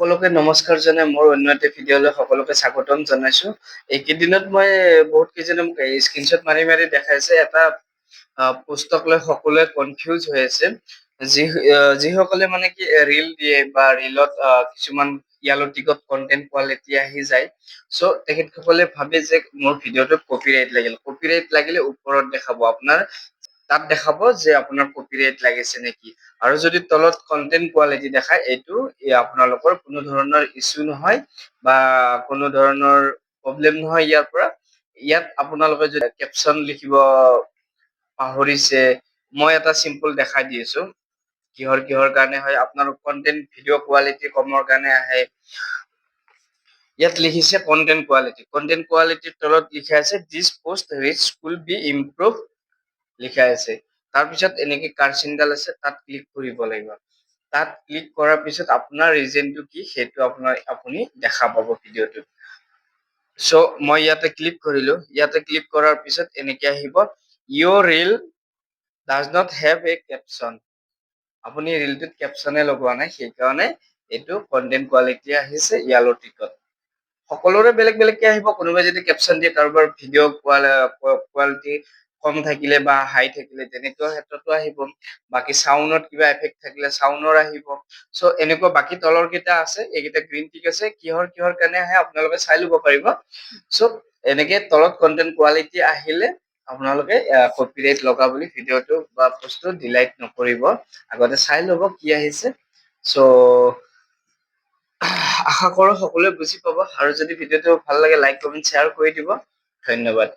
সকলোকে নমস্কাৰ জনাই মোৰ অন্য এটা ভিডিঅ'লৈ সকলোকে স্বাগতম জনাইছো। এইকেইদিনত মই বহুত কেইজনে মোক স্ক্ৰীনশ্বট মাৰি মাৰি দেখাইছে, এটা পোষ্টক লৈ সকলোৱে কনফিউজ হৈ আছে। যিসকলে মানে কি ৰিল দিয়ে বা ৰিলত কিছুমান য়েলো টিকত কণ্টেণ্ট কোৱালিটি আহি যায়, চ' তেখেতসকলে ভাবে যে মোৰ ভিডিঅ'টোত কপিৰাইট লাগিল। কপিৰাইট লাগিলে ওপৰত দেখাব, আপোনাৰ তাত দেখাব যে আপোনাৰ কপিৰাইট লাগিছে নেকি। আৰু যদি তলত কণ্টেণ্ট কোৱালিটি দেখায়, এইটো আপোনালোকৰ কোনো ধৰণৰ ইছ্যু নহয় বা কোনো ধৰণৰ প্ৰব্লেম নহয় ইয়াৰ পৰা। ইয়াত আপোনালোকে যদি কেপশ্যন লিখিব পাহৰিছে, মই এটা চিম্পল দেখাই দি আছো কিহৰ কিহৰ কাৰণে হয়। আপোনাৰ কণ্টেণ্ট ভিডিঅ' কোৱালিটি কমৰ কাৰণে আহে। ইয়াত লিখিছে কণ্টেণ্ট কোৱালিটি। কণ্টেণ্ট কোৱালিটিৰ তলত লিখা আছে "This post reach could be improve" লিখা আছে। তাৰপিছত এনেকে কাৰচিনডাল আছে, তাত ক্লিক কৰিব লাগিব। তাত ক্লিক কৰাৰ পিছত আপোনাৰ ৰিজনটো কি, সেইটো আপুনি দেখা পাব ভিডিঅ'টোত। চ' মই ইয়াতে ক্লিক কৰিলো। ইয়াতে ক্লিক কৰাৰ পিছত এনেকে আহিব, "Your reel does not have a caption"। আপুনি ৰিলটোত কেপশ্যনে লগোৱা নাই, সেইকাৰণে এইটো কণ্টেণ্ট কোৱালিটি আহিছে য়েলো টিকত। সকলোৰে বেলেগ বেলেগকে আহিব। কোনোবাই যদি কেপশ্যন দিয়ে, কাৰোবাৰ ভিডিঅ' কোৱালিটি কম থাকিলে বা হাই থাকিলে তেনেকুৱা ক্ষেত্ৰতো আহিব। বাকী চাউণ্ডত কিবা এফেক্ট থাকিলে চাউণ্ডৰ আহিব। চ' এনেকুৱা বাকী তলৰ কেইটা আছে, এইকেইটা গ্ৰীণ টিক আছে। কিহৰ কিহৰ কাৰণে আহে আপোনালোকে চাই ল'ব পাৰিব। চ' এনেকে তলত কণ্টেণ্ট কোৱালিটি আহিলে আপোনালোকে কপিৰাইট লগা বুলি ভিডিঅ'টো বা বস্তু ডিলিট নকৰিব, আগতে চাই ল'ব কি আহিছে। চ' আশা কৰোঁ সকলোৱে বুজি পাব আৰু যদি ভিডিঅ'টো ভাল লাগে, লাইক, কমেণ্ট, শ্বেয়াৰ কৰি দিব। ধন্যবাদ।